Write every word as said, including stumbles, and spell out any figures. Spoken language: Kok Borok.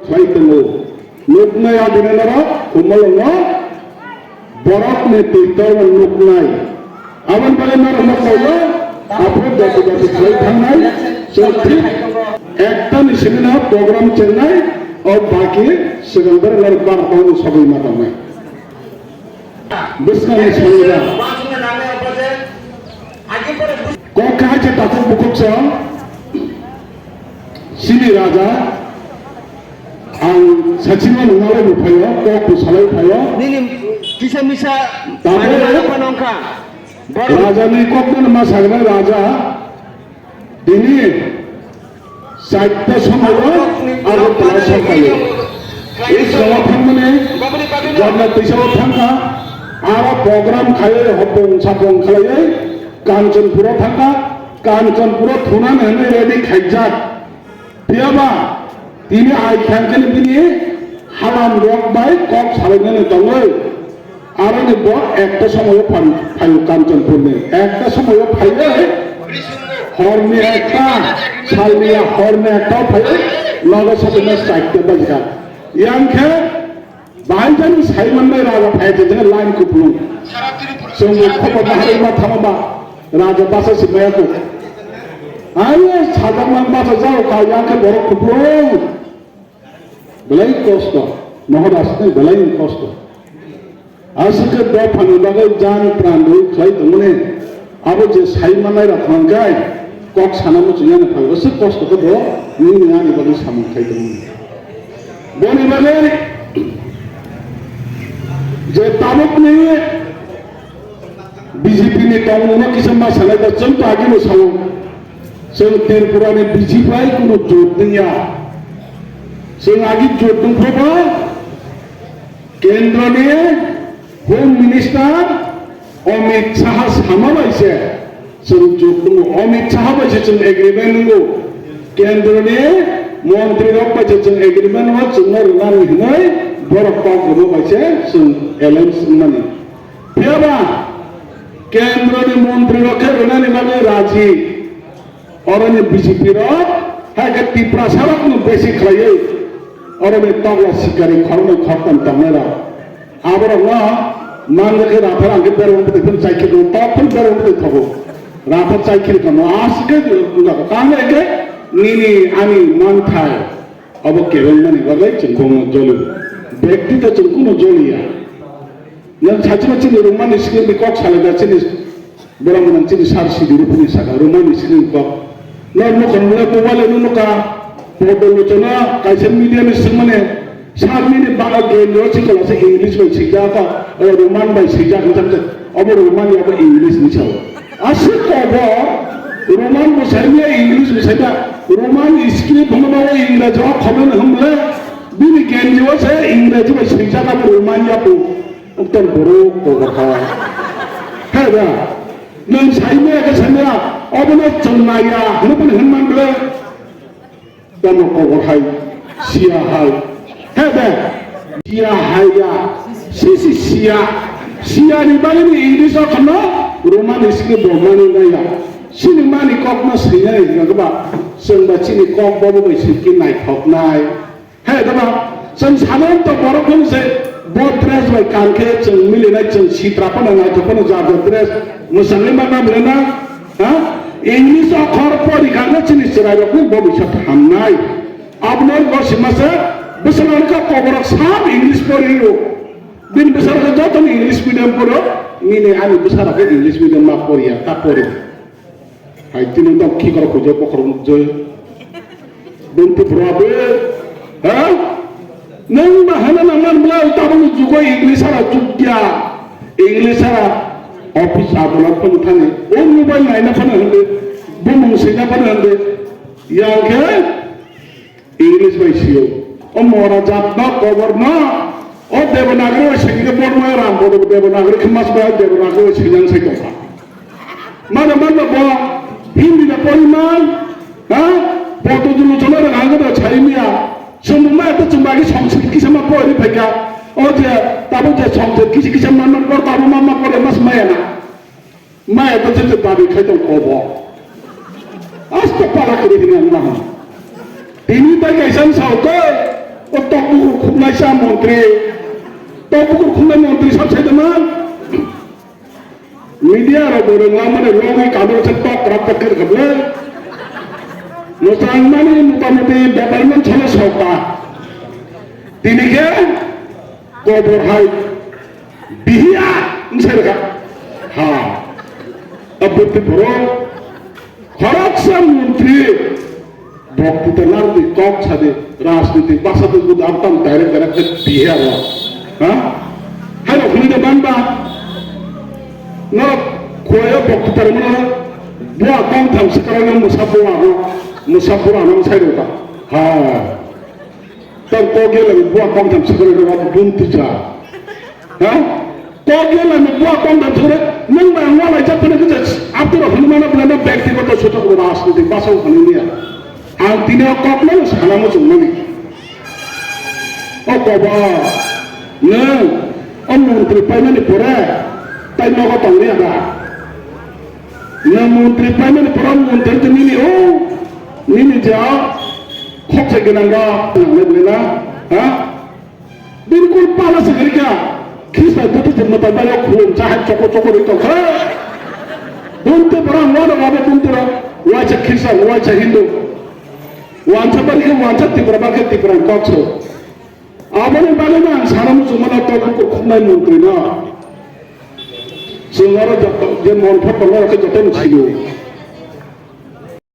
Khlai tongo. Nuknai adinanaro humalongo borokni twitoro nuknai. Aboni bagwi norokno koyo aphuru doti doti khlai thangnai. Chwng thik ektani simi no program chengnai. O baki swkang borok norok bar tongmung sogwi ma tongnai. Bwskangni songra. Kok kaisa takhuk bukhuk song. Sini raja. Ang sachima nungalai bo phaio, kok bo salai phaio. Nini kisa misa Tamo mani mana panongkha. Raja ni kok mana ma sagna raja. Dini saitya somoyo Agartala sokhaio. Ei songwak thangmani Jagna Tisao thangkha, aro program khaiwi hopong sapong khlaiwi Kanchanpuro thangkha, Kanchanpuro thunani hwnwi ready khaijak. Phiyaba tini ai thangkhani bini halam rok bai kok salainani tongwi. Aroni bo ekta somoyo phan-, phaio Kanchanpurni. Ekta somoyo phaiwi horni ekta, salni horni ekta phaiwi nogo sopina chaita bajikha. Yang khe bahai jani sai manbai raja phai je jene line kupulung. Chwng bo khobor bahai ma thama ba raja basa si maya ko. Ayo sajak man basa jao ka yang khe borok kupulung. Belai kosto, nohor aswkni belai kosto. Aswk khe dophani bagwi jan pran rwi khlai tongmani, abo je sai manai rok hwnkhai kok sana muchung yani phai aswk kosto khe bo nini ani bagwi samung khai tongmani. Boni bagwi je tabukni B J P ni tongmungno kisa ma sanai da, chwng to agini sao. Chwng Tripura ni B J P bai kunu jot wngya. Chwng agi jot wngphroba kendro ni Home Minister Amit Shah sama bai se chwng jot wngo. Amit Shah bai se chwng agreement wngo. Kendro ni montri rok bai se chwng agreement wngo, chwngno rwnani hwnwi borok kok rwma bai se chwng alliance wngmani. Phiyaba kendro ni montri rok khe rwnani bagwi raji. Oroni B J P rok hai khe Tiprasa rokno besi khlaiwi oroni togla sikari khoroknwi khoroktham tongnai rok. Aborokno manjak khe raphar ang khe berwng bwtwi phano chai khe tongo, tok phano berwng bwtwi thogo. Raphar chai khe tongo, aswk khe wngkha. Tamo khe nini ani manthai obo kebengmani bagwi chwng kunu joli. Bekti to chwng kunu joliya. Nwng sachima chini Roman script ni kok salai da chini borok mwnang chini sar sidi rupuni saka Roman script ni kok. Nor nukha nukha mobile no nukha, podol lochona kaisa media ni swngmani sar mini baga game ro chikala se English bai swijak ka, o Roman bai swijak hwnjak je, obo Roman ya obo English ni sao. Aswk kobo Roman bwsai mia English bwsai da, Roman script hwnma o English o comment hwnle bini game ni o se English bai swijak abo Roman ya bo. Uktan borok kobor hai. Hai da. Nwng sai maya khe sai maya. Obono chwng naiya. Hwnwi hwnman bwle. Tamo kobor hai. Siya hai. Hai da. Siya hai ya. Si si siya. Siya ni bagwi ni English o khano Roman script bo mani naiya. Sini mani kok no sinai hwnba. Chwng ba chini kok bobo bai sikki naithok nai. He, dama, chwng sanai to borok hwn se bo dress bai kan khe chwng milinai, chwng sitra phano naithok phano jar jar dress mwsangwi ma na mile na? Ha? English o khor pori kha khe chini chwrai rok bo bisa hamnai. Aboni bo sima se bwswk ang kha koborok sab English pori rw. Bini bwsarok joto English medium poro, nini ani bwsarok khe English medium ma poriya, ta pori. Hai tini tong khikrok hujo bokhorok nukjoi. Buntu phura be. Ha? Nang ba hana nang man bla tabang jugo English ara jugya. English ara office adolat pun thani. O mobile naina phana hande. Bumung sina phana hande. Yang khe English bai sio. O mora jat no, kobor no. O Devanagari bai singke Borma ram bodo Devanagari khe mas bai Devanagari bai sinang sai tongkha. Mano mano bo Hindi da poriman, ha? Bodo dulu cholo da hanga da chai miya. Sumbu ma ta chumba ki songsit kisa ma pori phaika. O je tabo je songsit kisi kisa man man por tabo ma ma pori mas maya na. Maya to je je dabi khai tong kobo. Asta para kiri hini ang maha. Tini tai kaisa ang sao ko. O Khumnaisa montri, tok bukur khumnai montri sab sai tongma. Media rok bo rwnglamani logwi kadro se tok kwrak tok khe rwkha bwle. Mwchangmani motamoti development salo sokta. Tini khe kobor hai bihiya wngsa rwkha. Ha. Abwtwi borok khoroksa montri. Bokti ta nang di kok sadi rajniti basa tu budu abtam direct direct ke bihe aro. Ha? Hai rok hwnwi da ban ba? Norok khoya bokti ta rwmano bua kong tham sikarang musa bua no musa bua no sai rok. Ha. Tang kok ye lagi bua kong tham sikarang no bun tija. Ha? Kok ye lami bua kong da thore, nang ba ang walai jak phano kisa apto rok hwnwi mano bwlai no bektigoto sutok rok rajnitik basa o hwnwi ya. Ang tini o kok no sana muchung mani. O kobo, nang o montri paimani pore, tai nogo tongri aga. Nang montri paimani pore montri to nini o, nini ja, khokse gwnang ga, nang le bwlai na, ha? Bilkul pala se gari kha. Khista dutu jin mata bayo khum cha hai choko choko ri tong kha. Bunte bara wada wada bunte ra. Wacha Khristan, wacha Hindu. Wancha bari khe wancha Tipra bari khe Tipra kok so. Aboni bagwi no ang sana muchung mano tok bukur khumnai montri no. Chwng oro joto je mon pha tongo khe joto no silo.